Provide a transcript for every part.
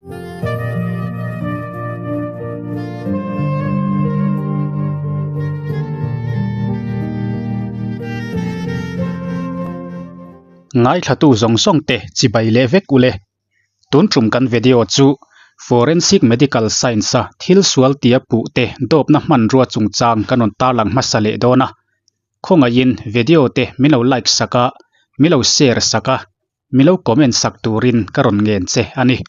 Ngaithlatu zawng zawng te chibai leh vek ule. Tun tum kan video chu Forensic Medical Science a thil sual tia puh te dawpna hmanrua chungchang kan rawn tarlang hmasa leh dawn a. Khawngaihin video te min lo like sak a, min lo share sak a, min lo comment sak turin ka rawn ngen che a ni.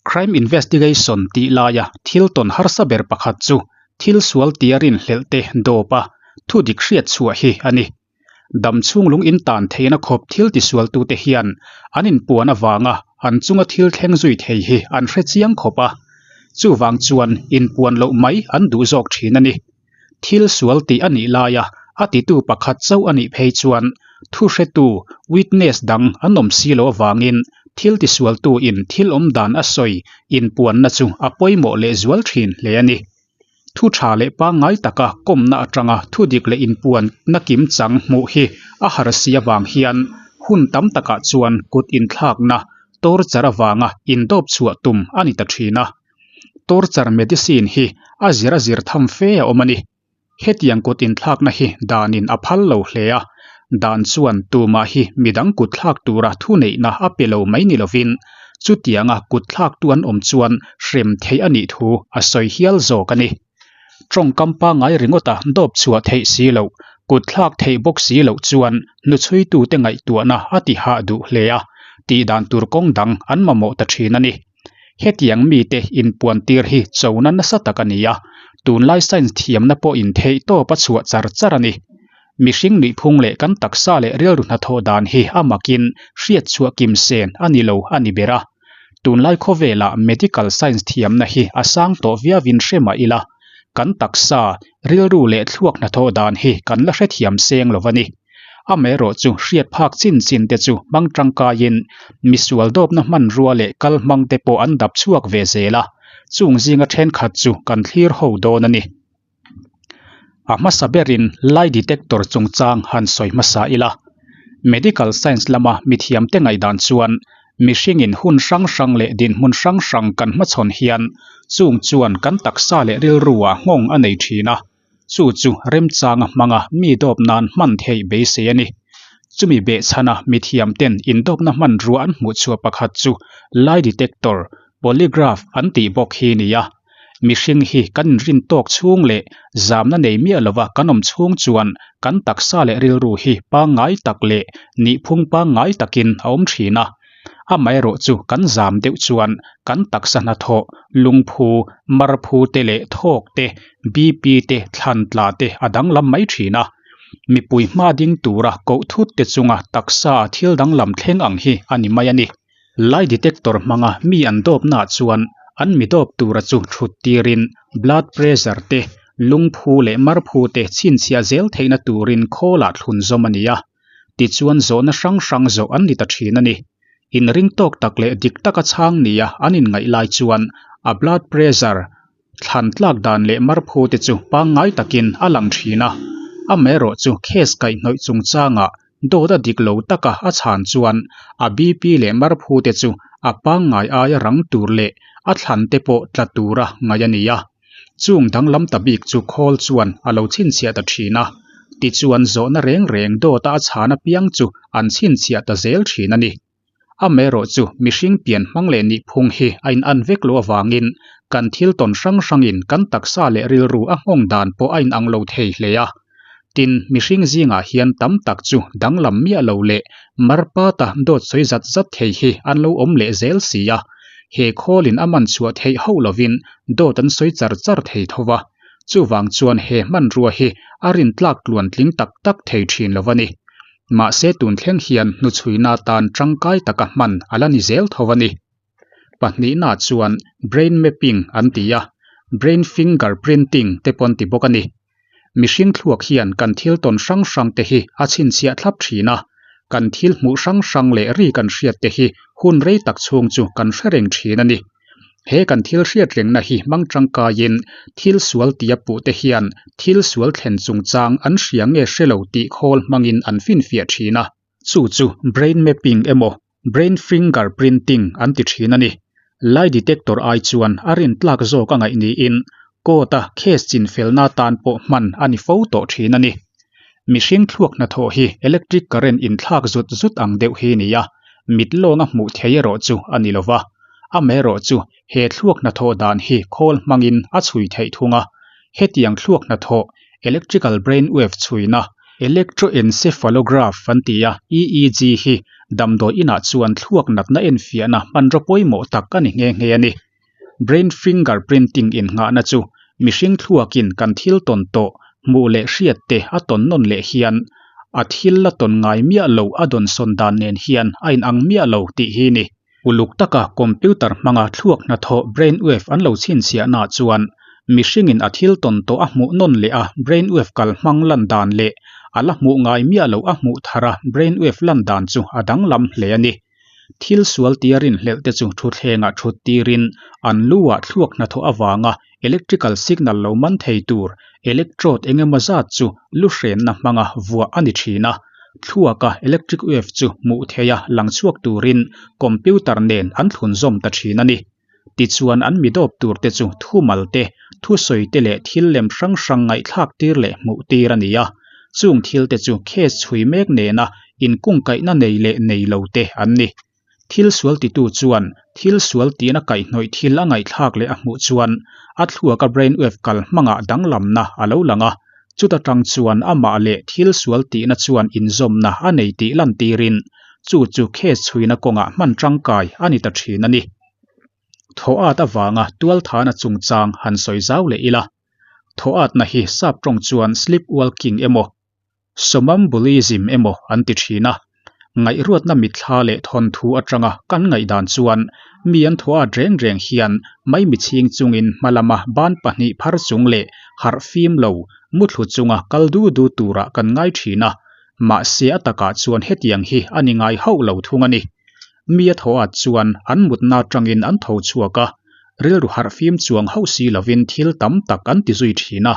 Crime investigation tih laia thil tawn harsa ber pakhat chu thil sual tia rinhlelh te dawp a, thu dik hriat chhuah hi a ni. Dam chhung lung in tan theihna khawp thil tisualtute hian an inpuan avanga an chunga thil thleng zui thei hi an hre chiang khawp a, chuvang chuan inpuan loh mai an duh zawk thin a ni. Thil sual tih a nih laia a titu pakhat chauh a nih phei chuan thu hretu, witness, dang an awm si lo avangin thil tisualtu in thil awm dan a sawi inpuanna chu a pawimawh leh zual thin hle a ni. Thu tha leh pangngai taka kawmna atanga thu dik leh inpuanna kim chang hmuh hi a har si avang hian hun tam takah chuan kut inthlakna torture avanga indawp chhuah tum a ni ta thin a. Torture medicine hi a zir a zir tham fe a awm a ni. Hetiang kut inthlakna hi danin a phal lo hle a, dan chuan tumah hi midang kut thlak tura thuneihna a pe lo mai ni lovin chutianga kut thlaktu an awm chuan hrem theih a nih thu a sawi hial zawk a ni. Tawngkam pangngai ringawta dawp chhuah theih si loh, kut thlak theih bawk si loh chuan hnuchhuitute ngaihtuahna a ti hah duh hle a, tihdan tur kawng dang an mamawh ta thin a ni. Hetiang mite inpuantir hi chona nasa tak a ni a, tunlai science thiamna pawhin theih tawp a chhuah char char a ni. Mihring nuihphung leh kan taksa leh rilru hnathawh dan hi a makin hriat chhuah kim sen a ni lo a ni ber a. Tunlai khawvelah medical science thiamna hi a sang tawh viauin hre mah ila, kan taksa, rilru leh thluak hnathawh dan hi kan la hrethiam seng lo a ni. Amaherawh chu hriat phak chin chin te chu hmang tangkaiin misual dawpna hmanrua leh kal hmang te pawh an dap chhuak ve zel a, chung zinga thenkhat chu kan thlir ho dawn a ni. A hmasa berin lie detector chungchang han sawi hmasa ila. Medical science lama mithiamte ngaihdan chuan mihringin hun hrang hrang leh dinhmun hrang hrang kan hmachhawn hian chung chuan kan taksa leh rilruah nghawng a nei thin a. Chu chu remchanga hmanga mi dawp nan hman theih beisei a ni. Chumi behchhana mithiamten indawpna hmanrua an hmuh chhuah pakhat chu lie detector, polygraph an tih bawk hi ni a. Mihring hi kan inrin tawk chhung leh zamna nei miah lova kan awm chhung chuan kan taksa leh rilru hi pangngai tak leh nihphung pangngai takin a awm thin a. Amaherawh chu kan zam deuh chuan kan taksa hnathawh, lungphu, marphu te leh thawk te, BP te, thlan tla te a danglam mai thin a. Mipui hma ding tura koh thut te chunga taksa a thil danglam thleng ang hi a ni mai a ni. Lie detector hmanga mi an dawpnaah chuan an mi dawp tura chu thut tirin blood pressure te, lungphu leh marphu te chhinchhiah zel theihna turin khawlah thlun zawm a ni a. Tichuan zawhna hrang hrang zawh an ni ta thin a ni. Inring tawk tak leh dik taka chhang nia an inngaih lai chuan a blood pressure thlan tlak dan leh marphu te chu pangngai takin a lang thin a. Amaherawh chu case kaihhnawih chungchangah dawt a dik lo taka a chhan chuan a BP leh marphu te chu a pangngai aia rang tur leh a thlan te pawh tla tura ngaih a ni a. Chung danglam ta bik chu khawl chuan a lo chhinchhiah ta thin a, tichuan zawhna reng reng dawta a chhan apiang chu an chhinchhiah ta zel thin a ni. Amaherawh chu mihring pian hmang leh nihphung hi a inan vek loh avangin kan thil tawn hrang hrangin kan taksa leh rilru a nghawng dan pawh a inang lo thei hle a. Tin, mihring zingah hian tam tak chu danglam miah lo leh marpata dawt sawi zat zat thei hi an lo awm leh zel si a, he khawlin a man chhuah theih hauh lovin dawt an sawi char char thei tho va, chuvang chuan he hmanrua hi a rintlak tluan tling tak tak thei thin lo a ni. Mahse tun thleng hian hnuchhuina tan tangkai taka hman a la ni zel tho a ni. Pahnihna chuan brain mapping an ti a, brain finger printing te pawh an ti bawk a ni. Mihring thluak hian kan thil tawn hrang hrang te hi a chhinchhiah thlap thin a, kan thil hmuh hrang hrang leh ri kan hriat te hi hun rei tak chhung chu kan hre reng thin a ni. He kan thil hriat rengna hi hmang tangkaiin thil sual tia puh te hian thil sual thlen chungchang an hria nge hre lo tih khawl hmangin an finfiah thin a. Chu chu brain mapping emaw brain finger printing an ti thin a ni. Lie detector ai chuan a rintlak zawk a ngaih niin court-a case chinfelna tan pawh hman a ni fo tawh thin a ni. Mihring thluak hnathawh hi electric current inthlak zut zut ang deuh hi ni a, mit lawnga hmuh thei erawh chu a ni lova. Amaherawhchu he thluak hnathawh dan hi khawl hmangin a chhui theih thung a. Hetiang thluak hnathawh, electrical brain wave chhuina, electroencephalograph an ti a, EEG hi damdawi inah chuan thluak natna enfiahna hmanraw pawimawh tak a ni nghe nghe a ni. Brain finger printing innghahna chu mihring thluakin kan thil tawn tawh hmuh leh hriat te a tawn nawn leh hian a thil la tawn ngai miah lo a dawnsawn dan nen hian a inang miah lo tih hi ni. Uluk taka computer hmanga thluak hnathawh brain wave an lo chhinchhiahnaah chuan mihringin a thil tawn tawh a hmuh nawn leh a brain wave kal hmang lan dan leh a la hmuh ngai miah lo a hmuh thar a brain wave lan dan chu a danglam hle a ni. Thil sual tia rinhlelh te chu thutthlengah thut tirin an lu-ah thluak hnathawh avanga electrical signal lo man thei tur electrode eng emaw zat chu lu hrenna hmanga vuah a ni thin a. Thluaka electric wave chu hmuh theiha lang chhuak turin computer nen an thlunzawm ta thin a ni. Tichuan an mi dawp tur te chu thumal te, thusawi te leh thil lem hrang hrang ngaihthlak tir leh hmuh tir a ni a. Chung thil te chu case chhui mek nena inkungkaihna nei leh nei lo te an ni. Thil sual titu chuan thil sual tiin a kaihhnawih thil a ngaihthlak leh a hmuh chuan a thluaka brain wave kal hmangah danglamna a lo lang a, chuta tang chuan amah leh thil sual tihna chuan inzawmna a nei tih lantirin chu chu case chhuina kawngah hman tangkai a ni ta thin a ni. Thaw at avanga tualthana chungchang han sawi zau leh ila, thaw atna hi sap tawng chuan sleep walking emaw Somnambulism emaw an ti thin a, ngaihruatna mitthla leh thawnthu atanga kan ngaihdan chuan mi an thaw at reng reng hian maimichhing chungin hma lama ban pahnih phar chung leh harh fim lo muthlu chunga kal du du turah kan ngai thin a, mahse a takah chuan hetiang hi a ni ngai hauh lo thung a ni. Mi a thaw at chuan an mutna atangin an tho chhuak a, rilru harh fim chuang hauh si lovin thil tam tak an ti zui thin a.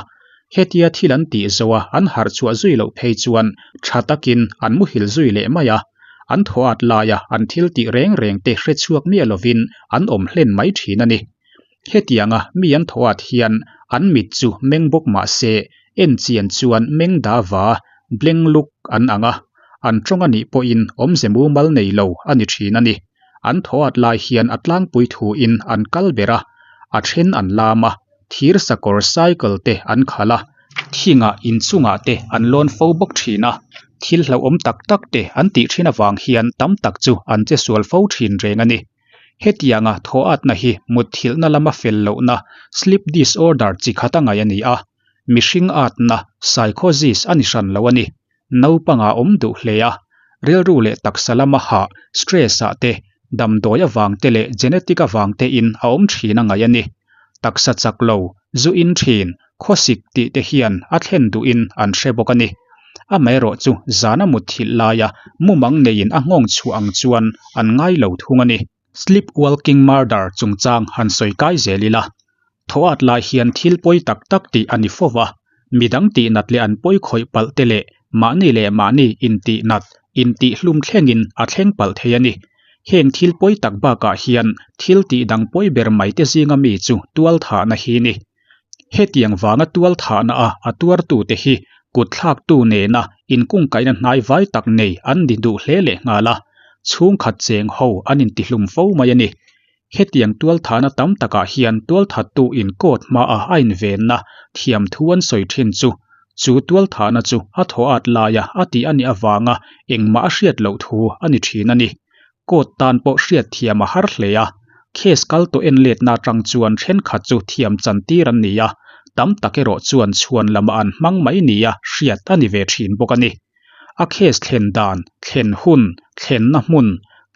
Hetia thil an tih zo a an harh chhuah zui loh phei chuan tha takin an muhil zui leh mai a, an thaw at laia an thil tih reng reng te hre chhuak miah lovin an awm hlen mai thin a ni. Hetianga mi an thaw at hian an mit chu meng bawk mah se en chian chuan meng da va, bleng luk an ang a, an tawng a nih pawhin awmze mumal nei lo a ni thin a ni. An thaw at lai hian a tlangpui thuin an kal ber a, a then an lam a, thir sakawr cycle te an khalh a, thingah inchungah te an lawn fo bawk thin a, thil hlauhawm tak tak te an tih thin avang hian tam tak chu an che sual fo thin reng a ni. Hetianga thaw atna hi mutthilhna lama fel lohna, sleep disorder, chi khat a ngaih a ni a, mihring atna, psychosis, a ni hran lo a ni. Naupangah awm duh hle a, rilru leh taksa lama hah, stress, ah te, damdawi avang te leh genetic avang te in a awm thin a ngaih a ni. Taksa chak lo, zu in thin, khawsik tih te hian a thlen duhin an hre bawk a ni. Amaherawh chu zana mutthilh laia mumang neiin a nghawng chhuah ang chuan an ngai lo thung a ni. Sleep walking murder chungchang han sawi kai zel ila, thaw at lai hian thil pawi tak tak tih a ni fo va, midang tih nat leh an pawi khawih palh te leh mahni leh mahni intih nat, intih hlum thlengin a thleng palh thei a ni. Heng thil pawi tak bakah hian thil tih dang pawi ber mai te zinga mi chu tual thahna hi ni. Hetiang vanga tual thahna a a tuartute hi kut thlaktu nena inkungkaihna hnai vai tak nei an ni duh hle leh nghal a, chhungkhat cheng ho an intihlum fo mai a ni. Hetiang tual thahna tam takah hian tual thattu in court hmaah a invenna thiam thu an sawi thin chu, chu tual thahna chu a thaw at laia a tih a nih avanga engmah a hriat loh thu a ni thin a ni. Court tan pawh hriatthiam a har hle a, case kal tawh en letna atang chuan thenkhat chu thiam chan tir an ni a, tam tak erawh chuan chhuan lamah an hmang mai nia hriat a ni ve thin bawk a ni. A case thlen dan, thlen hun, thlenna hmun,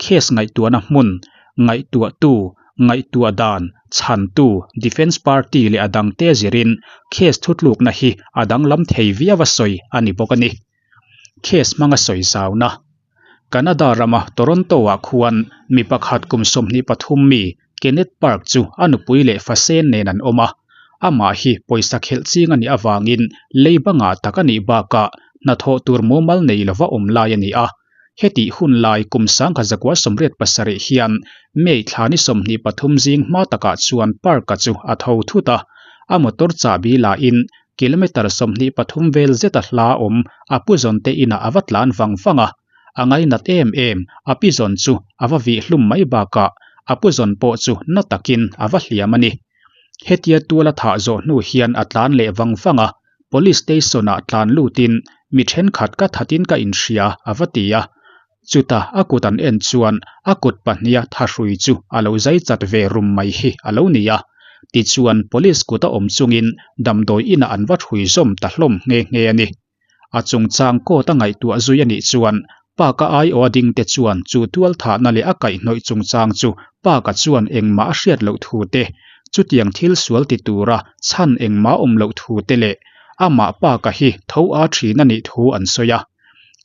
case ngaihtuahna hmun, ngaihtuahtu, ngaihtuah dan, chhantu, defence party leh a dangte zirin case thutlukna hi a danglam thei viau a sawi a ni bawk a ni. Case hmanga sawi zauna. Canada rama Toronto-ah khuan mi pakhat kum 23 mi Kenneth Park chu a nupui leh fasen nen an awm a. Amah hi pawisa khelh ching a nih avangin lei bangah tak a nih bakah hnathawh tur mumal nei lova awm lai a ni a. Hetih hun lai kum 1987 hian May thla ni 23 zing hma takah chuan Park-a chu a tho thut a, a motor chahbi lahin kilometre 23 vel zeta hla awm a puzawn te inah a va tlan vang vang a. A ngainat em em, a pizawn chu a va vih hlum mai bakah a puzawn pawh chu na takin a va hliam a ni. Hetia tuala thah zawh hnu hian a tlan leh vang vang a, Police station ah tlan lutin mi thenkhat ka thatin ka inhria a va ti a. Chuta a kut an en chuan a kut pahniha thahrui chu a lo zai chat ve rum mai hi a lo ni a. Tichuan police kut a awm chungin damdawi inah an va hrui zawm ta hlawm nghe nghe a ni. A chungchang court a ngaihtuah zui a nih chuan Park-a aiawh a ding te chuan chu tualthahna leh a kaihhnawih chungchang chu Park-a chuan engmah a hriat loh thu te, chutiang thil sual ti tura chhan engmah awm loh thu te leh amah Park-a hi tho a thin a nih thu an sawi a.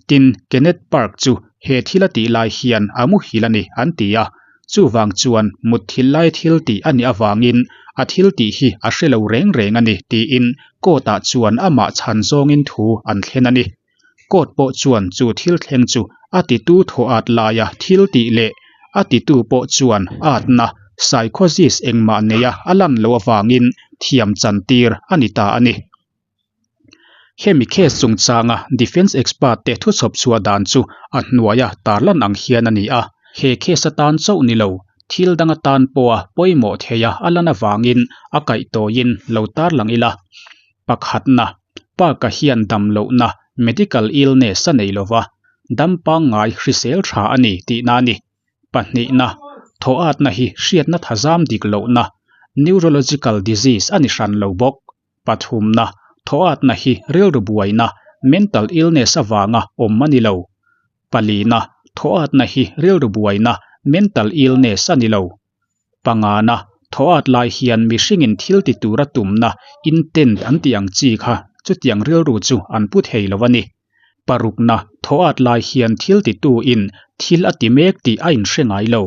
Tin, Kenneth Park chu he thil a tih lai hian a muhil a ni an ti a, chuvang chuan mutthilh lai thil tih a nih avangin a thil tih hi a hre lo reng reng a ni tiin court-ah chuan amah chhan zawngin thu an thlen a ni. Court pawh chuan chu thil thleng chu a titu thaw at laia thil tih leh a titu pawh chuan atna, psychosis, engmah neia a lan loh avangin thiam chantir a ni ta a ni. Hemi case chungchanga defence expert te thuchhawp chhuah dan chu a hnuaia tarlan ang hian a ni a. He case atan chauh ni lo, thil dang atan pawha pawimawh theia a lan avangin a kaihtawiin lo tarlang ila. Pakhatna, Park-a hian dam lohna, medical illness, a nei lova, dam pangngai hrisel tha a ni tihna a ni. Pahnihna, Thawhatna hi hriatna thazam dik lohna, neurological disease, a ni hran lo bawk. Pathumna, Thawhatna hi rilru buaina, mental illness, avanga awm a ni lo. Palina, Thawhatna hi rilru buaina, mental illness, a ni lo. Pangana, Thawhat lai hian mihringin thil ti tura tumna, intent, an tih ang chi kha chutiang rilru chu an pu thei lo a ni. Parukna, Thawhat lai hian thil tituin thil a ti mek tih a inhre ngai lo.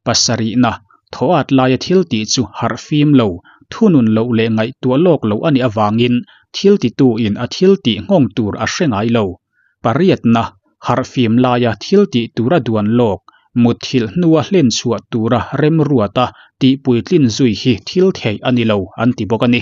Pasarihna, Thawhat laia thil tih chu harh fim lo, thunun loh leh ngaihtuah lawk loh a nih avangin thil tituin a thil tih nghawng tur a hre ngai lo. Pariatna, Harhfim laia thil tih tura duan lawk, mutthilh hnua hlen chhuah tura remruata tihpuitlin zui hi thil theih a ni lo, an ti bawk a ni.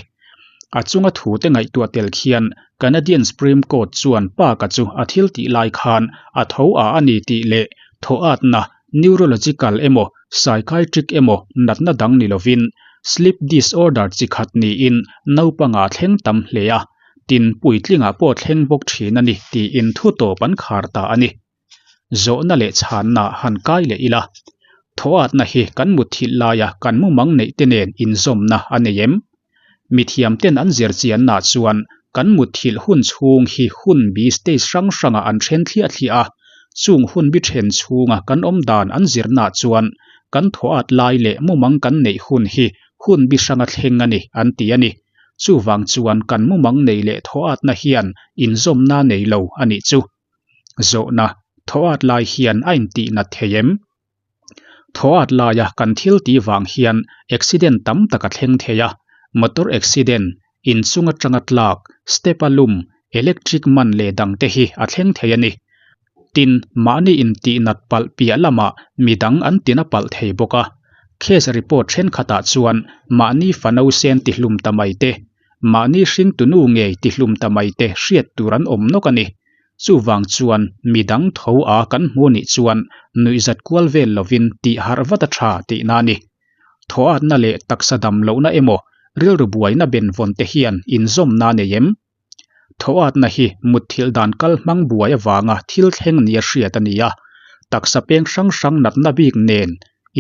A chunga thute ngaihtuah tel khian Canadian Supreme Court chuan Park-a chu a thil tih lai khan a tho a a ni tih leh thawhatna, neurological emaw psychiatric emaw natna dang ni lovin sleep disorder chi khat niin naupangah thleng tam hle a. Tin, puitlingah pawh thleng bawk thin a ni tiin thu tawp an khar ta a ni. Zawhna leh chhanna han kai leh ila, thawhatna hi kan mutthilh laia kan mumang neih te nen inzawmna a nei em? Mithiamten an zirchianna chuan kan mutthilh hun chhung hi hun bi stage hrang hrangah an then thliah thliah a, chung hun bi then chhunga kan awm dan an zirna chuan kan thawhat lai leh mumang kan neih hun hi hun bi hranga thleng a ni an ti a ni. Chuvang chuan kan mumang nei leh thawhatna hian inzawmna nei lo a nih chu. Zawhna, Thawhat lai hian a intihnat thei em? Thawhat laia kan thil tih vang hian accident tam tak a thleng thei a, motor accident, inchung atanga tlak, step a lum, electric man leh dang te hi a thleng thei a ni. Tin, mahni intihnat palh piah lamah midang an tina palh thei bawk a. Case report thenkhatah chuan mahni fano sen tihlum ta mai te, mahni hringtunu ngei tihlum ta mai te hriat tur an awm nawk a ni. Chuvang chuan midang tho a kan hmu nih chuan nuihzat kual vel lovin tih harh vat a tha tihna a ni. Thawhatna leh taksa dam lohna emaw rilru buaina benvawn te hian inzawmna a nei em? Thawhatna hi mutthilh dan kal hmang buai avanga thil thleng nia hriat a ni a, taksa peng hrang hrang natna bik nen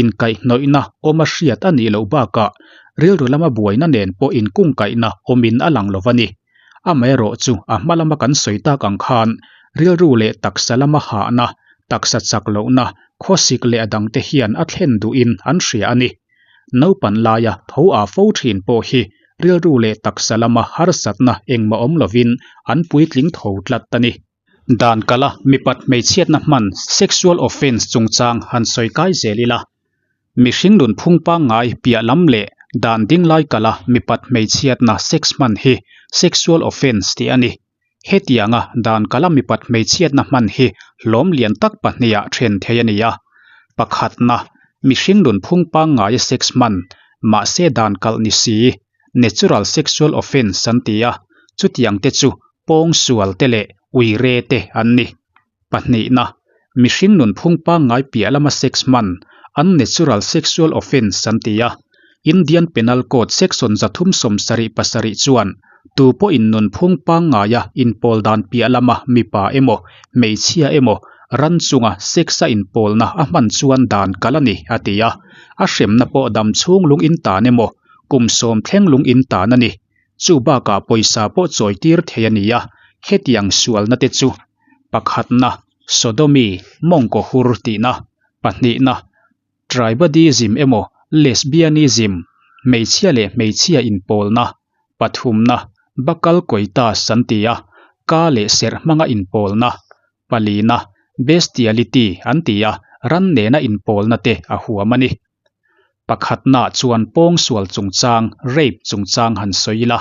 inkaihhnawihna awm a hriat a nih loh bakah rilru lama buaina nen pawh inkungkaihna awmin a lang lo va ni. Amaherawhchu a hma lama kan sawi tak ang khan rilru leh taksa lama hahna, taksa chak lohna, khawsik leh a dangte hian a thlen duhin an hria a ni. Naupan laia tho a fo thin pawh hi rilru leh taksa lama harsatna engmah awm lovin an puitling tho tlat a ni. Dan kala mipat hmeichhiatna hman sexual offence chungchang han sawi kai zel ila, mihring nunphung pangngai piah lam leh dan ding lai kala mipat hmeichhiatna sex hman hi sexual offence tih a ni. Hetianga dan kala mipat hmeichhiatna hman hi hlawm lian tak pahniha then thei a ni a. Pakhatna, mihring nunphung pangngaia sex hman, mahse dan kalh ni si, natural sexual offence an ti a, chutiang te chu pawngsual te leh uire te an ni. Pahnihna, mihring nunphung pangngai piah lama sex hman, unnatural sexual offence an ti a. Indian Penal Code section 377 chuan tu pawhin nunphung pangngaia inpawl dan piah lama mipa emaw, hmeichhia emaw, ran chunga sex-a inpawlna a hman chuan dan kalh a ni, a ti a. A hremna pawh dam chhung lung intan emaw, kum sawm thleng lung intan a ni. Chu bakah pawisa pawh chawitir thei a ni a, hetiang sualna te chu Pakhatna, Sodomy, mawngkaw hur tihna. Pahnihna, Tribadism emaw Lesbianism, hmeichhia leh hmeichhia inpawlna. Pathumna, Buccal coitus an ti a, ka leh serh hmanga inpawlna. Palina, Bestiality an ti a, ran nena inpawlna te a huam a ni. Pakhatna chuan pawngsual chungchang, rape chungchang han sawi ila.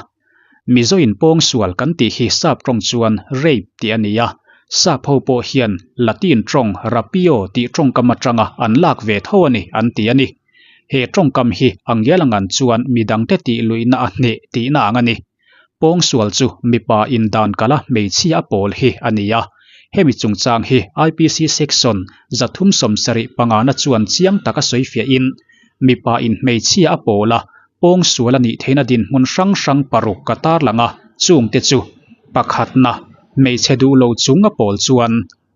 Mizoin pawngsual kan tih hi sap tawng chuan rape tih a ni a, sap ho pawh hian Latin tawng rapio tih tawngkam atanga an lak ve tho a ni an ti a ni. He tawngkam hi a ngial angan chuan midangte tih luihna a hneh tihna ang a ni. Pawngsual chu mipa indan kala hmeichhia a pawl hi a ni a. Hemi chungchang hi IPC Section 375 na chuan chiang taka sawi fiahin, mipa in hmeichhia a pawl a, pawngsual a nih theihna dinhmun hrang hrang paruk ka tarlang a, chungte chu, Pakhatna, hmeichhe duh lo chung a pawl chuan,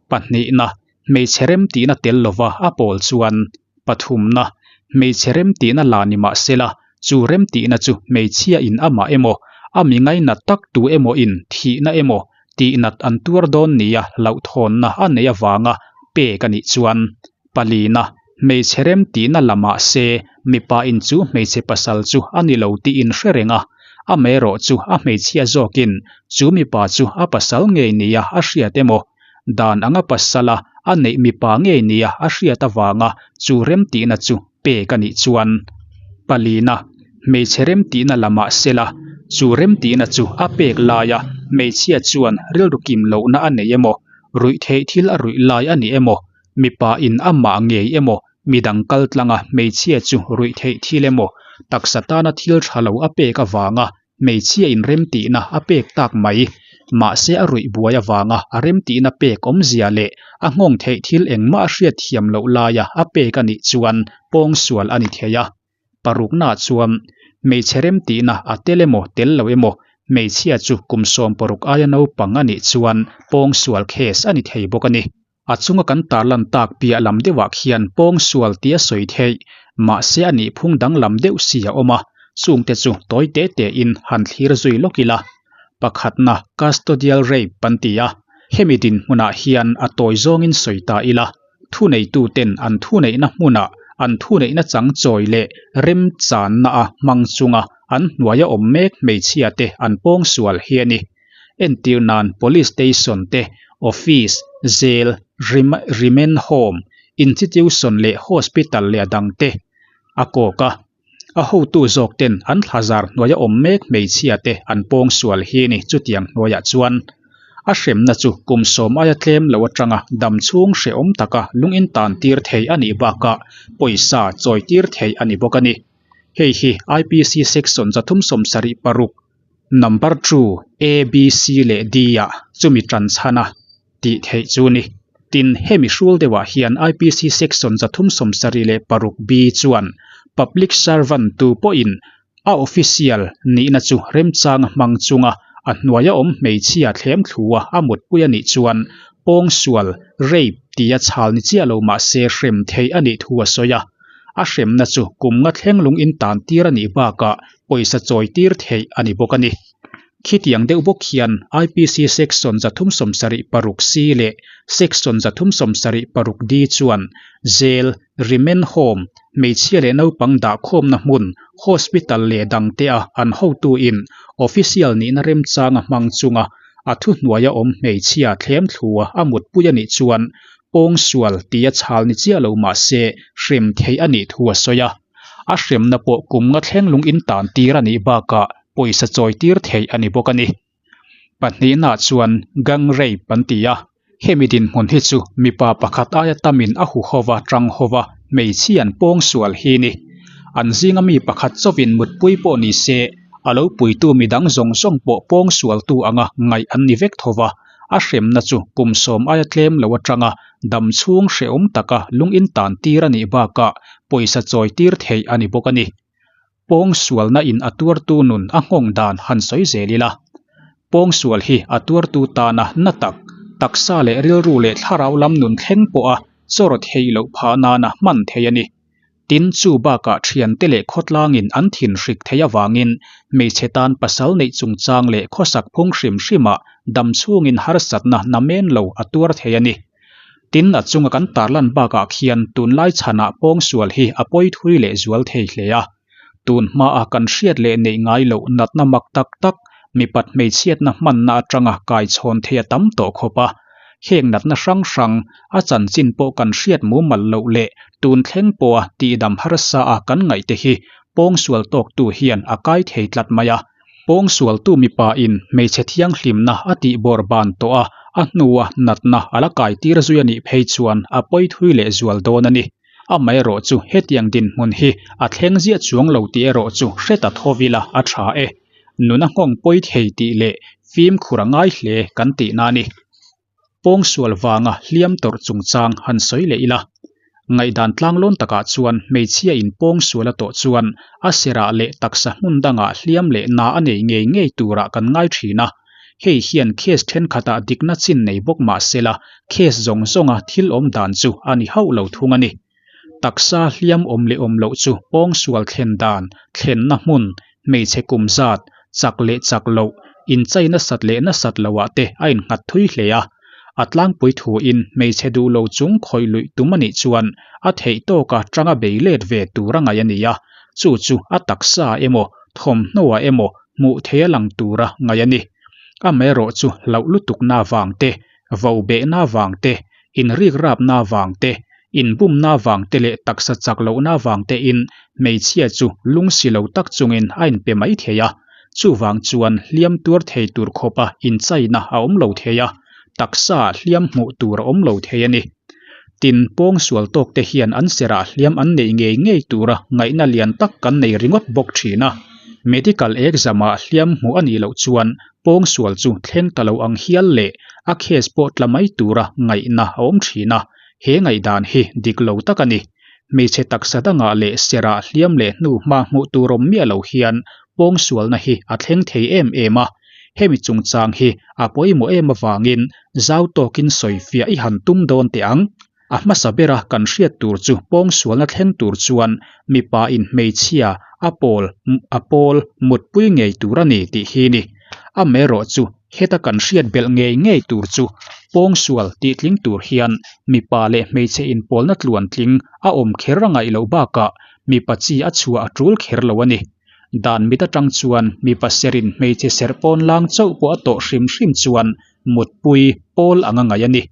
Pahnihna, hmeichhe remtihna tel lova a pawl chuan, Pathumna, hmeichhe remtihna la ni mah sela, chu remtihna chu hmeichhia in amah emaw, a mi ngainat tak tu emaw in thihna emaw, tihnat an tuar dawn nia hlauhthawnna a neih avanga pek a nih chuan, Palina, hmeichhe remtihna la mah se, mipa in chu hmeichhe pasal chu a ni lo tih in hre reng a, amaherawh chu a hmeichhia zawkin chu mipa chu a pasal ngei nia a hriat emaw, Dan anga pasala a neih mipa ngei nia a hriat avanga chu remtihna chu pek a nih chuan palina hmeichhe remtihna la mah sela chu remtihna chu a pek laia hmeichhia chuan rilru kim lohna a nei emaw, ruih theih thil a ruih lai a ni emaw, mipa in amah ngei emaw midang kal tlanga hmeichhia chu ruih theih thil emaw taksa tana thil tha lo a pek avanga Hmeichhia in remtihna a pek tak mai. Mahse a ruih buai avanga a remtihna pek awmzia leh a nghawng theih thil engmah a hriat thiam loh laia a pek a nih chuan pawngsual a ni thei a. Paruknaah chuan hmeichhe remtihna a tel emaw tel lo emaw hmeichhia chu kum 60 aia naupang a nih chuan pawngsual case a ni thei bawk a ni. A chunga kan tarlan tak piah lam deuhah khian pawngsual tia sawi theih, mahse a nihphung danglam deuh si a awm a, chungte chu tawi te tein han thlir zui lawk ila. Pakhatna, custodial rape an ti a, hemi dinhmunah hian a tawi zawngin sawi ta ila, thuneituten an thuneihna hmunah an thuneihna chang chawi leh remchanna a hmang chunga an hnuaia awm mek hmeichhiate an pawngsual hi a ni. Entir nan Police Station te, Office, Jail, Remand Home, Institution leh Hospital leh a dang te a kawk a. A hotu zawk ten an thlazar hnuaia awm mek hmeichhia te an pawng sual hi ni chutiang hnuaiah chuan a hremna chu kum sawm aia tlem lo atanga dam chhung hrehawm taka lung in tan tir thei a nih bakah pawisa chawi tir thei a ni bawk a ni. Hei hi IPC Section 376 Number two, A, B, C leh D ah chumi tan chhan a tih theih chu ni. Tin, hemi hrul deuhah hian IPC Section 376 B chuan Public Servant tu pawhin a official nihna chu remchang a hmang chunga a hnuaia awm hmeichhia thlem thlua a mutpui a nih chuan pawngsual, rape, tia chhal ni chiah lo mahse hrem theih a nih thu a sawi a. A hremna chu kum nga thleng lung in tan tir a nih bakah pawisa chawi tir theih a ni bawk a ni. Khitiang deuh bawk hian IPC Section 376 C leh Section 376 D chuan Jail, Remand Home, hmeichhia leh naupang dahkhawmna hmun, Hospital leh dangte a an hotu in official nihna remchang a hmang chunga a thuhnuaia awm hmeichhia thlem thlua a mutpui a nih chuan pawngsual tia chhal ni chiah lo mah se hrem theih a nih thu a sawi a. A hremna pawh kum nga thleng lung in tan tir a nih bakah pawisa chawi tir theih a ni bawk a ni. Pahnihnaah chuan gang rape an ti a, hemi dinhmun hi chu mipa pakhat aia tamin a hu hova tang hova hmeichhia an pawng sual hi ni. An zinga mi pakhat chauhin mutpui pawh ni se, a lo puitu midang zawng zawng pawh pawng sualtu anga ngaih an ni vek tho va, a hremna chu kum sawm aia tlem lo atanga dam chhung hrehawm taka lung in tan tir a nih bakah pawisa chawi tir theih a ni bawk a ni. Pawngsualna in a tuartu nun a nghawng dan han sawi zel ila. Pawngsual hi a tuartu tana na tak, taksa leh rilru leh thlarau lam nun thleng pawha chawr theih loh phah nana hman theih a ni. Tin, chu bakah thiante leh khawtlangin an thinhrik theih avangin hmeichhe tan pasal neih chungchang leh khawsak phung hrim hrimah dam chhungin harsatna namen lo a tuar thei a ni. Tin, a chunga kan tarlan bakah khian tunlai chhanah pawngsual hi a pawi thui leh zual thei hle a. Tun hmaa kan hriat leh neih ngai loh natna mak tak tak mipat hmeichhiatna hmanna atanga kaichhawn thei a tam tawh khawp a. Heng natna hrang hrang a chanchin pawh kan hriat mumal loh leh tun thleng pawha tihdam harsa a kan ngaihte hi pawngsual tawktu hian a kai thei tlat mai a. Pawngsualtu mipa in hmeichhe thianghlimna a tih bawr ban tawh a, a hnua natna a la kai tir zui a nih phei chuan a pawi thui leh zual dawn a ni. Amaherawh chu hetiang dinhmun hi a thleng ziah chuang lo tih erawh chu hre ta tho ila a tha e. Nuna nghawng pawi thei tih leh fimkhur a ngai hle kan tihna a ni. Pawngsual vanga hliam tawrh chungchang han sawi leh ila. Ngaihdan tlanglawn takah chuan hmeichhia in pawngsual a tawh chuan a serah leh taksa hmun dangah hliam leh na a nei ngei ngei turah kan ngai thin a. Hei hian case thenkhatah dikna chin nei bawk mah sela case zawng zawnga thil awm dan chu a ni hauh lo thung a ni. Taksa hliam awm leh awm loh chu pawngsual thlen dan, thlenna hmun, hmeichhe kum zat, chak leh chak loh, inchai nasat leh nasat loh ah te a innghat thui hle a. A tlangpui thuin hmeichhe duh lo chung khawih luih tum a nih chuan a theih tawka tanga bei let ve tur a ngaih a ni a, chu chu a taksa emaw thawmhnaw ah emaw hmuh theih a lang tura ngaih a ni. Amaherawh chu hlauh lutukna vang te, vo behna vang te, inrikrapna vang te, inbumna vang te leh taksa chak lohna vang tein hmeichhia chu lungsi lo tak chungin a inpe mai thei a. Chuvang chuan hliam tuar thei tur khawpa inchaina a awm lo thei a, taksa hliam hmuh tur a awm lo thei a ni. Tin, pawngsual tawk te hian an serah hliam an neih ngei ngei tura ngaihna lian tak kan nei ringawt bawk thin a. Medical exam-ah hliam hmuh a nih loh chuan pawngsual chu thleng ta lo ang hial leh a case pawh tla mai tura ngaihna a awm thin a, he ngaihdan hi dik lo tak a ni. Hmeichhe taksa dangah leh serah hliam leh hnu hma hmuh tur awm miah lo hian pawngsualna hi a thleng thei em em a, hemi chungchang hi a pawimawh em avangin zau tawkin sawifiah i han tum dawn teh ang. A hmasa bera kan hriat tur chu pawngsualna thleng tur chuan mipa in hmeichhia a pawl a pawl mutpui ngei tur a ni tih hi ni. Amaherawh chu heta kan hriat belh ngei ngei tur chu pawngsual tih tling tur hian mipa leh hmeichhe inpawlna tluan tling a awm kher a ngaih loh bakah mipa chi a chhuah a tul kher lo a ni. Dan mit atang chuan mipa serin hmeichhe serh pawn lang chauh pawh a tawh hrim hrim chuan mutpui pawl anga ngaih a ni.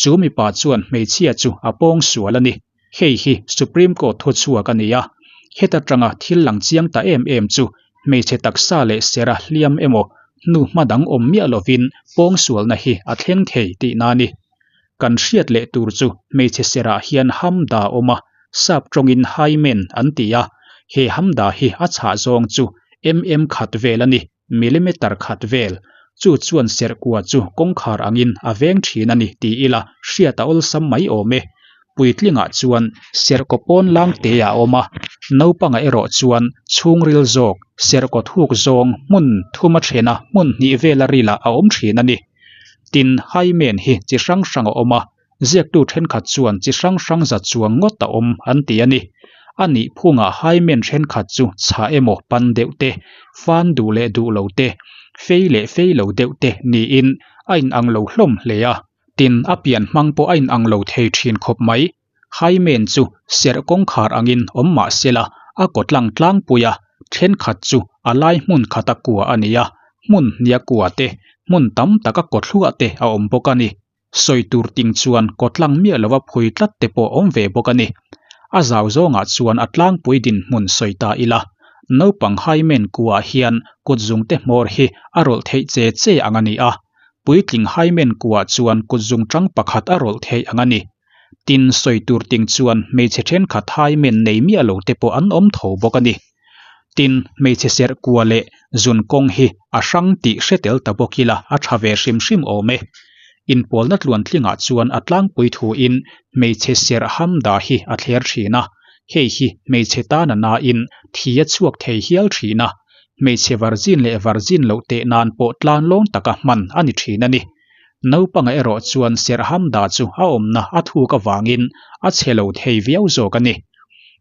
Chu mipa chuan hmeichhia chu a pawng sual a ni. Hei hi Supreme Court thuchhuak a ni a. Heta tanga thil lang chiang ta em em chu hmeichhe taksa leh sera hliam emaw hnu hma dang awm miah lovin pawng sualna hi a thleng thei tihna a ni. Kan hriat leh tur chu hmeichhe serah hian hamda a awm a, sap tawngin hymen an ti a. He hamda hi a chhah zawng chu mm khat vel a ni. Millimeter khat vel, chu chuan serhkua chu kawngkhar angin a veng thin a ni ti ila hriat a awlsam mai awm e. Puitlingah chuan serhkaw pawn lang te a awm a, naupangah erawh chuan chhungril zawk, serhkaw thuk zawng hmun thum a then a hmun hnih vela rilah a awm thin a ni. Tin, hymen hi chi hrang hrang a awm a, Ziaktu thenkhat chuan chi hrang hrang za chuang ngawt a awm an ti a ni. A nih phungah hymen thenkhat chu chhah emaw pan deuh te, fan duh leh duh lo te, fei leh fei lo deuh te niin a inang lo hlawm hle a. Tin, a pian hmang pawh a inang lo thei thin khawp mai. Hymen chu serh kawngkhar angin awm mah sela a kawtlang tlangpui a, thenkhat chu a lai hmun khata kua a ni a, hmun hnia kua te, hmun tam taka kawthluah te a awm bawk a ni. Sawi tur ting chuan kawtlang miah lova phui tlat te pawh awm ve bawk a ni. A zau zawngah chuan a tlangpui dinhmun sawi ta ila. Naupang hymen kuah hian kutzungte hmawr hi a rawlh theih che che ang a ni a. Puitling hymen kuah chuan kutzungṭang pakhat a rawlh theih ang a ni. Tin, sawi tur ting chuan hmeichhe thenkhat hymen nei miah lo te pawh an awm tho bawk a ni. Tin, hmeichhe serh kua leh zun kawng hi a hrang tih hre tel ta bawk ila a tha ve hrim hrim awm e. Inpawlna tluantlingah chuan a tlangpui thuin hmeichhe serh hamda hi a thler thin a, hei hi hmeichhe tana nain thi a chhuak thei hial thin a, hmeichhe virgin leh virgin loh teh nan pawh tlanlawng taka hman a ni thin a ni. Naupanga erawh chuan serh hamda chu a awmna a thuk avangin a chhe lo thei viau zawk a ni.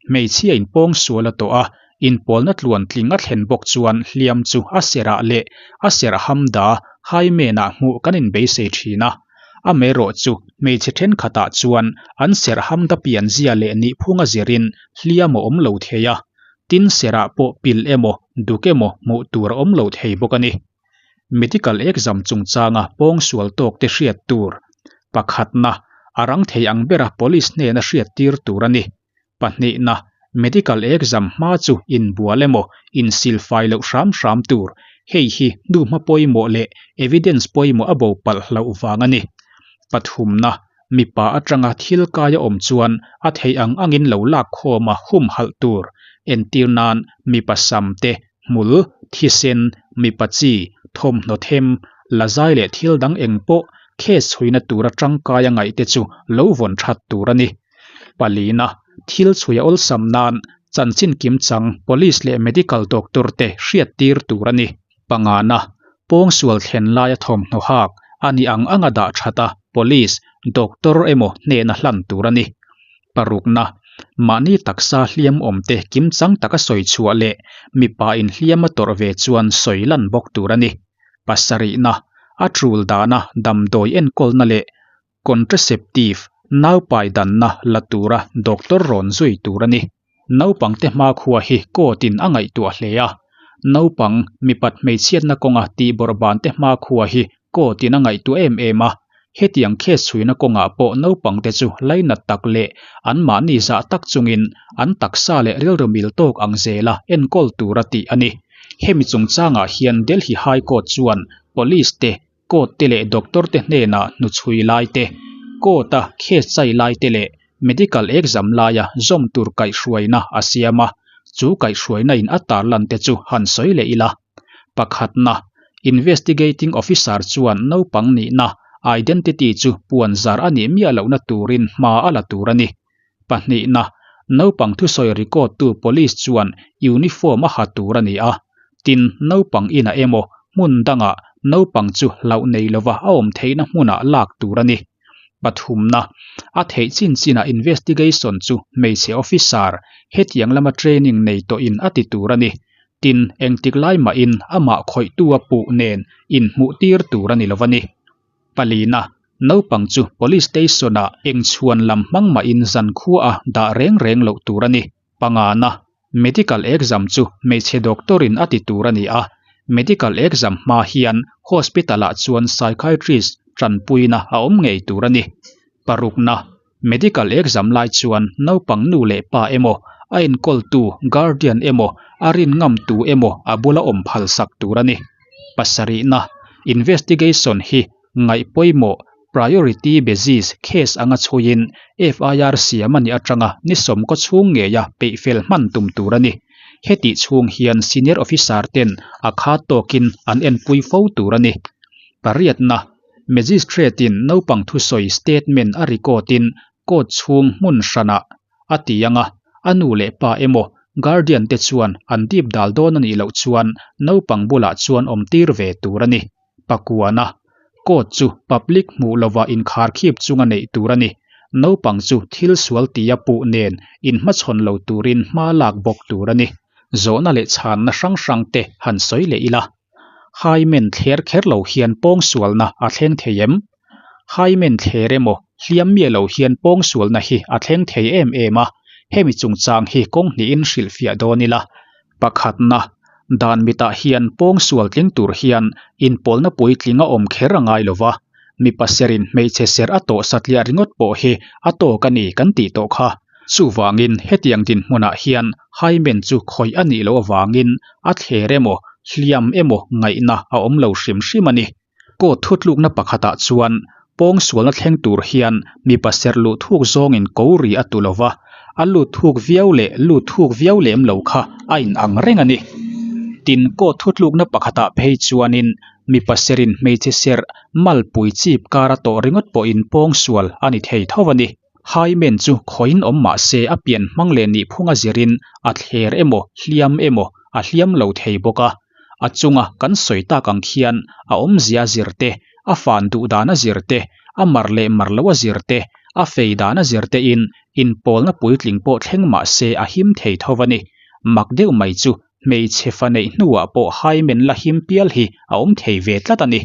Hmeichhia inpawng sual a tawh a, inpawlna tluan tling a thlen bawk chuan hliam chu a serh ah leh a serh hamda hymen-ah hmuh kan inbeisei thin a. Amaherawhchu hmeichhe thenkhatah chuan an serh hamda pianzia leh nihphunga zirin hliam a awm lo thei a, tin serh ah pawh pilh emaw duk emaw hmuh tur a awm lo thei bawk a ni. Medical exam chungchanga pawngsual tawk te hriat tur pakhatna a rang thei ang bera police hnena hriat tir tur a ni. Pahnihna, medical exam hma chu inbual emaw insilfai loh hram hram tur, hei hi hnuhma pawimawh leh evidence pawimawh a bo palh hlauh vang a ni. Pathumna, mipa atanga thil kai a awm chuan a theih ang angin lo lak khawm a humhalh tur, entir nan mipa sam te, hmul, thisen, mipa chi, thawmhnaw them, lazai leh thil dang eng pawh case chhuina tura tangkai a ngaih te chu lo vawn that tur a ni. Palina, thil chhui a awlsam nan chanchin kimchang police leh medical doctor te hriat tir tur a ni. Pangana, pawngsual thlen laia thawmhnaw hak a ni ang anga dah that a police, doctor emaw hnena hlan tur a ni. Parukna, mahni taksa hliam awm te kimchang taka sawi chhuah leh mipa inhliam a tawrh ve chuan sawi lan bawk tur a ni. Pasarihna, a tul dana damdawi enkawlna leh Contraceptive, naupai danna la tura doctor rawn zui tur a ni. Naupangte hmakhua hi court in a ngaihtuah hle a. Naupang, mipat hmeichhiatna kawnga tihbawrhbante hmakhua hi court in a ngaihtuah em em a. Hetiang case chhuina kawngah pawh naupangte chu lainat tak leh anmahni zah tak chungin an taksa leh rilru mil tawk ang zela enkawl tura tih a ni. Hemi chungchangah hian Delhi High Court chuan Police te Court te leh doctor te hnenah hnuchhui lai te, court a case chai lai te leh medical exam laia zawm tur kaihhruaina a siam a, chu kaihhruaina in a tarlan te chu han sawi leh ila. Pakhatna, Investigating officer chuan naupang nihna, identity, chu puanzar a nih miah lohna turin hma a la tur a ni. Pahnihna, naupang thusawi record tu police chuan uniform a ha tur a ni a, tin naupang inah emaw hmun dangah naupang chu hlauh nei lova a awm theihna hmunah lak tur a ni. Pathumna, a theih chin chinah investigation chu hmeichhe officer hetiang lama training nei tawhin a ti tur a ni. Tin, engtik lai mahin amah khawihtu a puh nen inhmuh tir tur a ni lo a ni. Palina, naupang chu Police Station-ah engchhuan lam hmang mahin zankhua a dah reng reng loh tur a ni. Pangana, Medical exam chu hmeichhe doctor-in a ti tur a ni a, medical exam hma hian hospital-ah chuan psychiatrist tanpuina a awm ngei tur a ni. Parukna, Medical exam lai chuan naupang nu leh pa emaw, a enkawltu, guardian, emaw, a rin ngamtu emaw a bula awm phalsak tur a ni. Pasarihna, Investigation hi ngaih pawimawh, priority basis, case anga chhuiin FIR siam a nih atanga ni sawmkaw chhung ngeia peihfel hman tum tur a ni. Hetih chhung hian senior officer ten a khat tawkin an enpui fo tur a ni. Pariatna, Magistrate-in naupang thusawi statement a record-in court chhung hmun hranah a ti ang a, a nu leh pa emaw guardian te chuan an dip dal dawn a nih loh chuan naupang bulah chuan awm tir ve tur a ni. Pakuana, Court chu public hmuh lova inkharkhip chunga neih tur a ni. Naupang chu thil sual tia puh nen inhmachhawn lo turin hma lak bawk tur a ni. Zawhna leh chhanna hrang hrang te han sawi leh ila. Hymen thler kher lo hian pawngsualna a thleng thei em? Hymen thler emaw hliam miah lo hian pawngsualna hi a thleng thei em em a, hemi chungchang hi kawng hnihin hrilhfiah dawn ila. Pakhatna, dan mitah hian pawngsual tling tur hian inpawlna puitling a awm kher a ngai lo va, mipa serin hmeichhe ser a tawh satliah ringawt pawh hi a tawk a ni kan tih tawh kha. Chuvangin hetiang dinhmunah hian hymen chu khawih a nih loh avangin a thler emaw, hliam emaw ngaihna a awm lo hrim hrim a ni. Court thutlukna pakhatah chuan pawngsualna thleng tur hian mipa serh luh thuk zawngin ko ri a tu lova, a lut thuk viau leh lut thuk viau lem lo kha a inang reng a ni. Tin, court thutlukna pakhatah phei chuanin mipa serhin hmeichhe serh malpui chip kar a tawh ringawt pawhin pawngsual a ni thei tho a ni. Hymen chu khawiin awm mah se a pian hmang leh nihphung a zirin a thler emaw hliam emaw a hliam lo thei bawk a. A chunga kan sawi tak ang khian a awmzia a zir te, a fan duh dan a zir te, a mar leh mar loh a zir te, a fei dan a zir tein inpawlna puitling pawh thleng mah se a him thei tho a ni. Mak deuh mai chu hmeichhe fa neih hnuah pawh hymen la him pial hi a awm thei ve tlat a ni.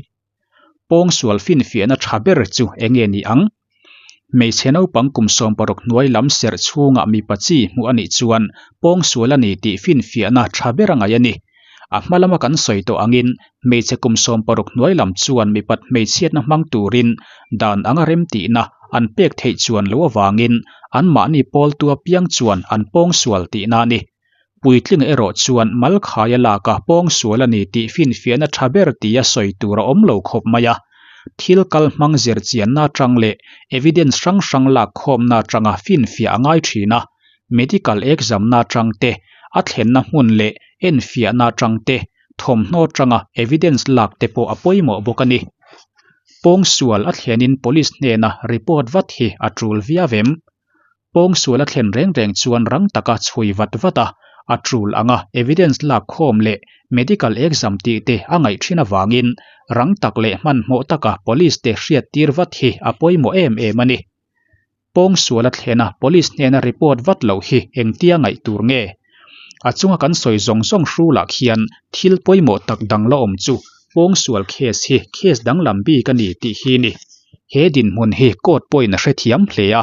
Pawngsual finfiahna tha ber chu eng nge ni ang? Hmeichhe naupang kum 16 hnuai lam serh chhungah mipa chi hmuh a nih chuan pawngsual a ni tih finfiahna tha ber a ngaih a ni. A hma lama kan sawi tawh angin hmeichhe kum 16 hnuai lam chuan mipat hmeichhiatna hmang turin dan anga remtihna an pek theih chuan lo avangin anmahni pawltu apiang chuan an pawngsual tihna a ni. Puitlinga erawh chuan Malkhaia laka pawngsual a ni tih finfiahna tha ber tia sawi tur a awm lo khawp mai a. Thil kal hmang zirchianna atang leh evidence hrang hrang lak khawmna atanga finfiah a ngai thin a. Medical examna atang te, a thlenna hmun leh enfiahna atang te, thawmhnaw atanga evidence lak te pawh a pawimawh bawk a ni. Pawngsual a thlenin police hnena report vat hi a tul viau em? Pawngsual a thlen reng reng chuan rang taka chhui vat vat a, a tul anga evidence lak khawm leh medical exam tih te a ngaih thin avangin rang tak leh hmanhmawh taka police te hriat tir vat hi a pawimawh em em a ni. Pawngsual a thlena police hnena report vat loh hi engtia ngaih tur nge? A chunga kan sawi zawng zawng hrulah khian thil pawimawh tak dang la awm chu pawngsual case hi case danglam bik a ni tih hi ni. He dinhmun hi court pawhin a hrethiam hle a,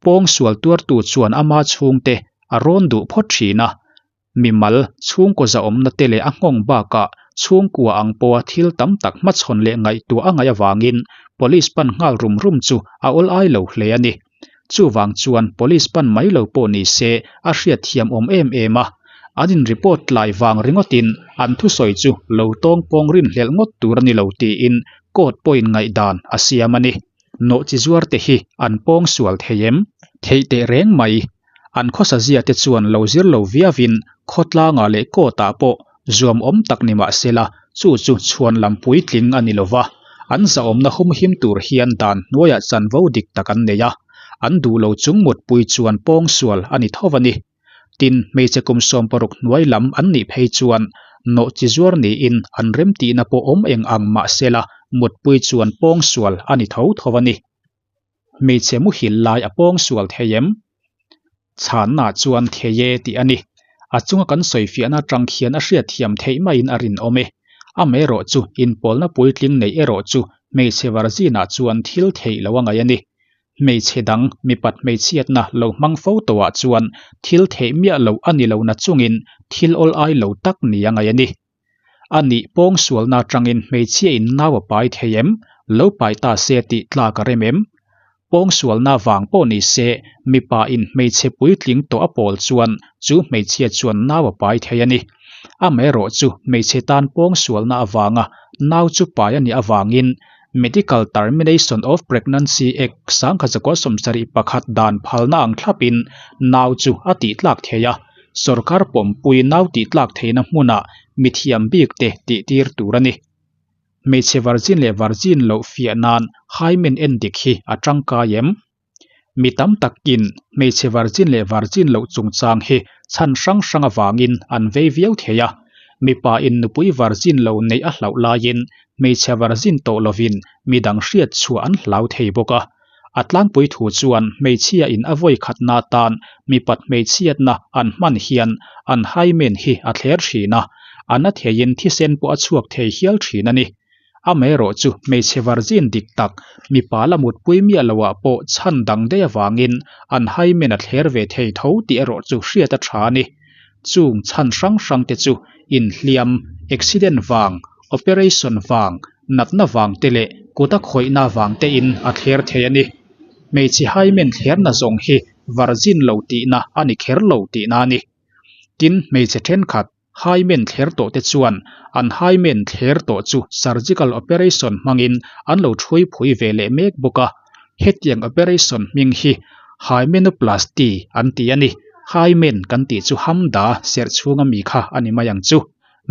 pawngsual tuartu chuan ama chhungte a rawn duh phawt thin a. Mimal, chhungkaw zahawmna te leh a nghawng bakah chhungkua ang pawha thil tam tak hmachhawn leh ngaihtuah a ngaih avangin police pan nghal rum rum chu a awl ai lo hle a ni. Chuvang chuan police pan mai lo pawh ni se a hriatthiam awm em em a, an in report tlai vang ringawtin an thusawi chu lo tawng pawng rinhlelh ngawt tur a ni lo tiin court pawhin ngaihdan a siam a ni. Nawhchi zuar te hi an pawng sual thei em? Theih teh reng mai. An khawsa zia te chuan lo zir lo viauin khawtlangah leh court ah pawh zuam awm tak ni mah sela chu chu chhuan lam puitling a ni lo va, an zahawmna humhim tur hian dan hnuaiah chanvo dik tak an nei a, an duh lo chung mutpui chuan pawngsual a ni tho a ni. Tin, hmeichhe kum 16 hnuai lam an nih phei chuan nawhchi zuar niin an remtihna pawh awm eng ang mah sela mutpui chuan pawngsual a ni tho tho a ni. Hmeichhe muhil lai a pawngsual thei em? Chhanna chuan thei e tih a ni. A chunga kan sawifiahna atang khian a hriatthiam theih maiin a rinawm e. Amaherawhchu inpawlna puitling neih erawh chu hmeichhe varzinah chuan thil theih lo a ngaih a ni. Hmeichhe dang mipat hmeichhiatna lo hmang fo tawhah chuan thil theih miah loh a ni lo na chungin thil awl ai lo tak ni a ngaih a ni. A nih pawngsualna atangin hmeichhia in nau a pai thei em? Lo pai ta se tih tlak a rem em? Pawngsualna vang pawh ni se mipa in hmeichhe puitling tawh a pawl chuan chu hmeichhia chuan nau a pai thei a ni. Amaherawh chu hmeichhe tan pawngsualna avanga nau chu pai a nih avangin Medical Termination of Pregnancy Act 1971 dan phalna ang thlapin nau chu a tihtlak thei a. Sorkar pawmpui nau tihtlak theihna hmunah mithiam bik te tihtir tur a ni. Hmeichhe virgin leh virgin loh fiah nan hymen en dik hi a tangkai em? Mi tam takin hmeichhe virgin leh virgin loh chungchang hi chhan hrang hrang avangin an vei viau thei a. Mipa in nupui virgin lo neih a hlauh laiin hmeichhe virgin tawh lovin midang hriat chhuah an hlau thei bawk a. A tlangpui thu chuan hmeichhia in a vawi khatna atan mipat hmeichhiatna an hman hian an hymen hi a thler thin a, a na theiin thisen pawh a chhuak thei hial thin a ni. Amaherawh chu hmeichhe virgin dik tak mipa la mutpui miah loah pawh chhan dang daih avangin an hymen a thler ve thei tho tih erawh chu hriat a tha a ni. Chung chhan hrang hrang te chu inhliam, accident vang, operation vang, natna vang te leh kut a khawihna vang te in a thler thei a ni. Hmeichhe hymen thlerna zawng hi virgin lo tihna a ni kher lo tihna a ni. Tin, hmeichhe thenkhat hymen thler tawh te chuan an hymen thler tawh chu surgical operation hmangin an lo thui phui ve leh mek bawk a. Hetiang operation hming hi hymenoplasty an ti a ni. Hymen kan tih chu hamda serh chhunga mi kha a ni mai ang chu.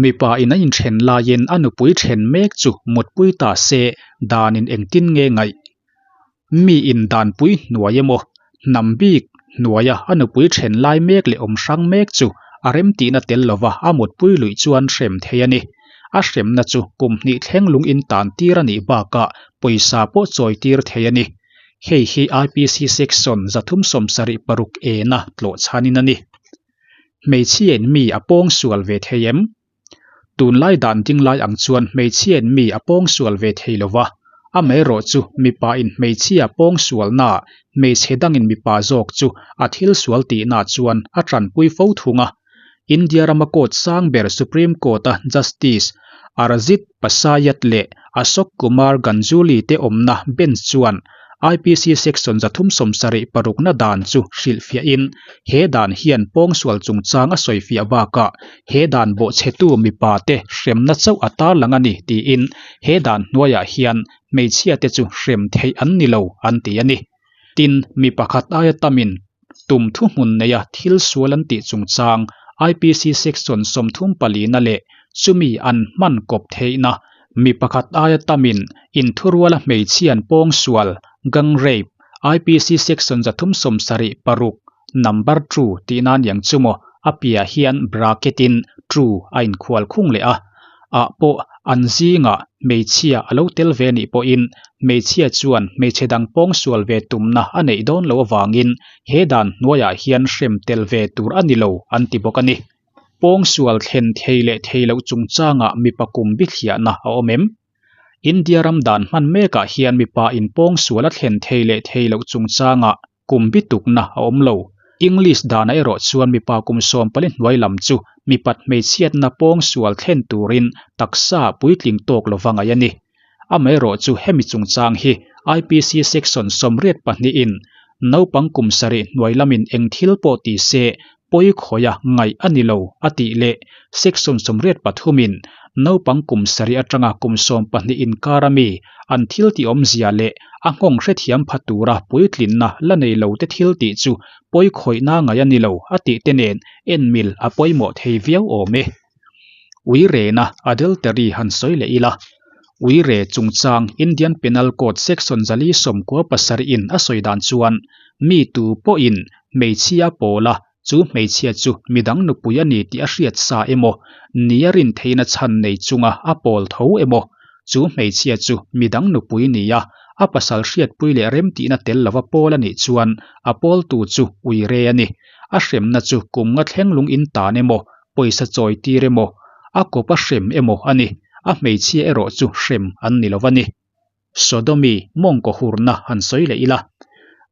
Mipa in a inthen laiin a nupui then mek chu mutpui ta se danin engtin nge ngaih? Mi in danpui hnuai emaw, hnam bik hnuaia a nupui then lai mek leh awm hrang mek chu a remtihna tel lova a mutpui luih chuan hrem thei a ni. A hremna chu kum hnih thleng lung in tan tir a nih bakah pawisa pawh chawi tir thei a ni. Hei hi IPC Section 376 ena tlawh chhanin a ni. Hmeichhiain mi a pawng sual ve thei em? Tunlai dan ding lai ang chuan hmeichhiain mi a pawng sual ve thei lo va, amaherawh chu mipa in hmeichhia pawng sualnaah hmeichhe dangin mipa zawk chu a thil sual tihna chuan a tanpui fo thung a. India rama court sang ber Supreme Court-a Justice Arjit Pasayat leh Ashok Kumar Ganguly te awmna bench chuan IPC Section 376 parukna dan chu hrilhfiahin he dan hian pawngsual chungchang a sawifiah bakah he dan bawhchhetu mipa te hremna chauh a tarlang a ni tiin he dan hnuaiah hian hmeichhia te chu hrem theih an ni lo an ti a ni. Tin, mi pakhat aia tamin tum thuhmun neia thil sual an tih chungchang IPC Section 34 na leh chumi an hman kawp theihna mi pakhat aia tamin inthuruala hmeichhian pawngsual, gang rape, IPC Section 376 number two tihna aniang chu maw a piah hian bracket in two a inkhual khung leh a. ah pawh an zingah hmeichhia a lo tel ve nih pawhin hmeichhia chuan hmeichhe dang pawngsual ve tumna a neih dawn loh avangin he dan hnuaiah hian hrem tel ve tur a ni lo an ti bawk a ni. Pawngsual thlen thei leh thei loh chungchangah mipa kum bithliahna a awm em? India ram dan hman mekah hian mipa in pawngsual a thlen thei leh thei loh chungchangah kum bitukna a awm lo. English danah erawh chuan mipa kum 14 hnuai lam chu mipat hmeichhiatna pawngsual thlen turin taksa puitling tawk lova ngaih a ni. Amaherawh chu hemi chungchang hi IPC Section 82 in naupang kum 7 hnuai lamin eng thil pawh ti se pawi khawiha ngaih a ni lo a tih leh Section 83 in naupang kum 7 atanga kum 12 inkar ami an thil tih awmzia leh a nghawng hrethiam pha tura puitlinna la nei lo te thil tih chu pawi khawihna ngaih a ni lo a tih te nen en mil a pawimawh thei viau awm e. Uirena adultery han sawi leh ila. Uire chungchang Indian Penal Code Section 497 in a sawi dan chuan mi tu pawhin hmeichhia pawla chu hmeichhia chu midang nupui a ni tih a hriat sa emaw nia rin theihna chhan nei chunga a pawl tho emaw chu hmeichhia chu midang nupui ni a a pasal hriatpui leh rem tihna tel lova pawl a nih chuan a pawltu chu uire a ni. A hremna chu kum nga thleng lung in tan emaw pawisa chawi tir emaw a kawp a hrem emaw a ni. A hmeichhia erawh chu hrem an ni lova ni. Sodomi mawngkaw hurna han sawi leh ila.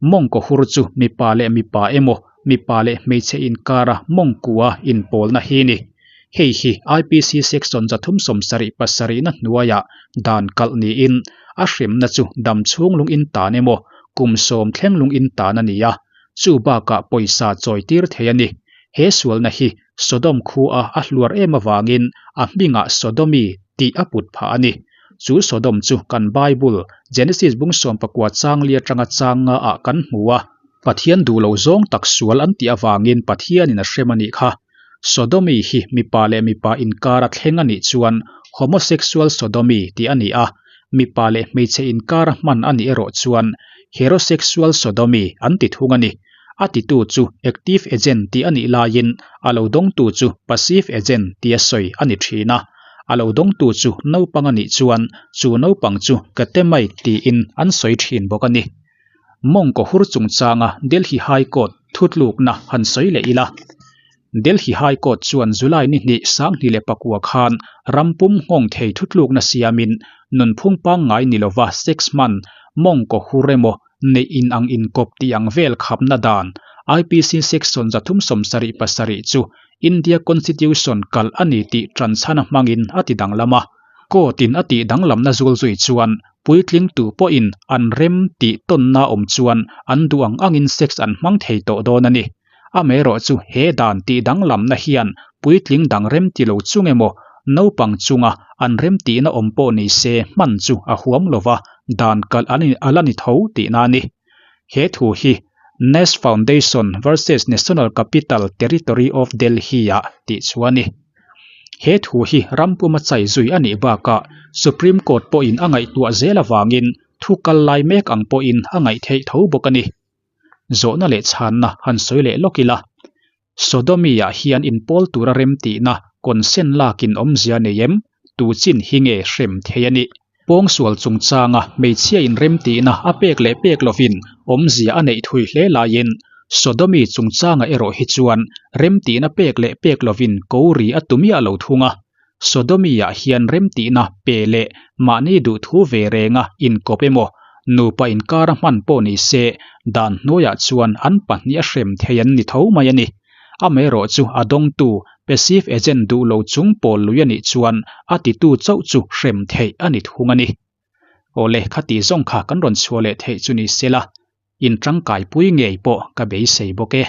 Mawngkaw hur chu mipa leh mipa emaw mipa leh hmeichhe inkara mawngkua inpawlna hi ni. Hei hi IPC Section 377 na hnuaiah dan kalh niin a hremna chu dam chhung lung in tan emaw kum 10 thleng lung in tan a ni a. Chu bakah pawisa chawi tir thei a ni. He sualna hi Sodom khua a hluar em avangin a hmingah Sodomi tih a put phah a ni. Chu Sodom chu kan Bible Genesis bung 19 chang li atanga chang nga ah kan hmu a. Pathian duh lo zawng tak sual an tih avangin Pathianin a hrem a nih kha. Sodomi hi mipa leh mipa inkar a thleng a nih chuan homosexual sodomy tih a ni a, mipa leh hmeichhe inkar a hman a nih erawh chuan heterosexual sodomy an ti thung a ni. A titu chu active agent tih a nih laiin a lo dawngtu chu passive agent tia sawi a ni thin a. A lo dawngtu chu naupang a nih chuan chu naupang chu catamite tiin an sawi thin bawk a ni. Mawngkaw hur chungchanga Delhi High Court thutlukna han sawi leh ila. Delhi High Court chuan July ni hnih 2009 khan rampum nghawng thei thutlukna siamin nunphung pangngai ni lova sex hman mawngkaw hur emaw neih in ang inkawp tih ang vel khapna dan IPC Section 377 chu India Constitution kalh a ni tih tanchhana hmangin a ti danglam a. Court in a tih danglamna zul zui chuan Puitling tu pawhin an rem tih tawnna awm chuan an duh ang angin sex an hmang thei tawh dawn a ni. Amaherawhchu he dan tih danglamna hian puitling dang rem ti lo chung emaw naupang chunga an rem tihna awm pawh ni se hman chu a huam lova dan kalh a la ni tho tihna a ni. He thu hi Nash Foundation versus National Capital Territory of Delhi-ah tih chu a ni. He thu hi ram puma chai zui a nih bakah Supreme Court pawhin a ngaihtuah zel avangin thu kal lai mek ang pawhin a ngaih theih tho bawk a ni. Zawhna leh chhanna han sawi leh lawk ila. Sodomy-ah hian inpawl tura remtihna consent lakin awmzia nei em? Tu chin hi nge hrem thei a nih? Pawngsual chungchanga hmeichhia inremtihna a pek leh pek lovin awmzia a neih thui hle laiin Sodomy chungchanga erawh hi chuan remtihna pek leh pek lovin ko ri a tu miah lo thung a. Sodomy-ah hian remtihna pe leh mahni duhthu ve renga inkawp emaw nupa inkara hman pawh ni se dan hnuaiah chuan an pahnih a hrem thei an ni tho mai a ni. Amaherawh chu a dawngtu, passive agent duh lo chung pawl lui a nih chuan a titu chauh chu hrem theih a ni thung a ni. Awle, khati zawng kha kan rawn chhuah leh theih chu ni sela, in tangkaipui ngei pawh ka beisei bawk e.